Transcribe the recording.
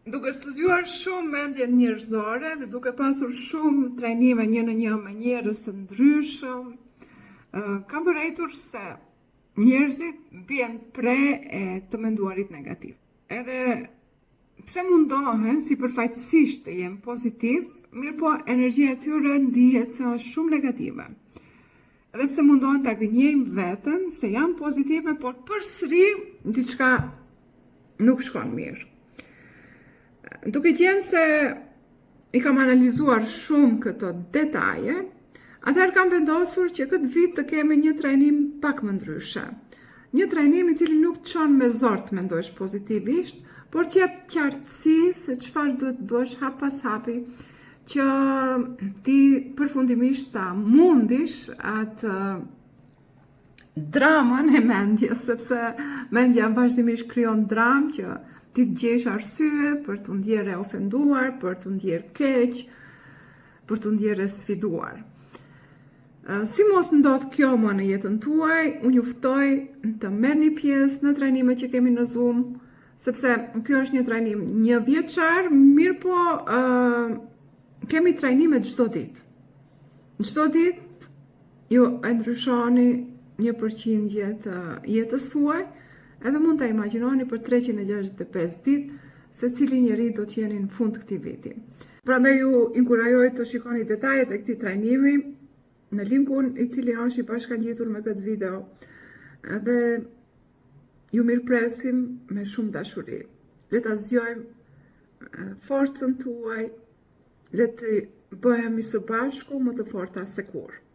Duke studiuar shumë mendjen njerëzore dhe duke pasur shumë trajnime një në një me njerëz të ndryshëm, kam vërejtur se njerëzit bien pre e të menduarit negativ. Edhe pse mundohen sipërfaqësisht të jenë pozitiv, mirëpo energjia e tyre ndihet se është shumë negative. Edhe pse mundohen ta gënjejnë veten se janë pozitive, por përsëri diçka nuk shkon mirë. Duke qenë se i kam analizuar shumë këto detaje, atëherë kam vendosur që këtë vit të kemi një trajnim pak më ndryshe. Një trajnim i cili nuk të çon me zor të mendosh pozitivisht, por të jep qartësi se çfarë duhet të bësh hap pas hapi që ti përfundimisht ta mundish atë dramën e mendjes, sepse mendja vazhdimisht krijon dramë që ti të gjesh arsye për t'u ndjerë e ofenduar, për t'u ndjerë keq, për t'u ndjerë e sfiduar. Si mos ndodh kjo më në jetën tuaj, unë ju ftoj të merrni pjesë në trajnimet që kemi në Zoom, sepse kjo është një trajnim njëvjeçar, mirëpo uh, kemi trajnime çdo ditë. Çdo ditë ju e ndryshoni një përqindje të jetës suaj, edhe mund ta imagjinoni për 365 ditë se cili njeri do të jeni në fund të këtij viti. Prandaj ju inkurajoj të shikoni detajet e këtij trajnimi në linkun i cili është i bashkangjitur me këtë video. Dhe ju mirëpresim me shumë dashuri. Le ta zgjojmë forcën tuaj, le të bëhemi së bashku më të forta se kurrë.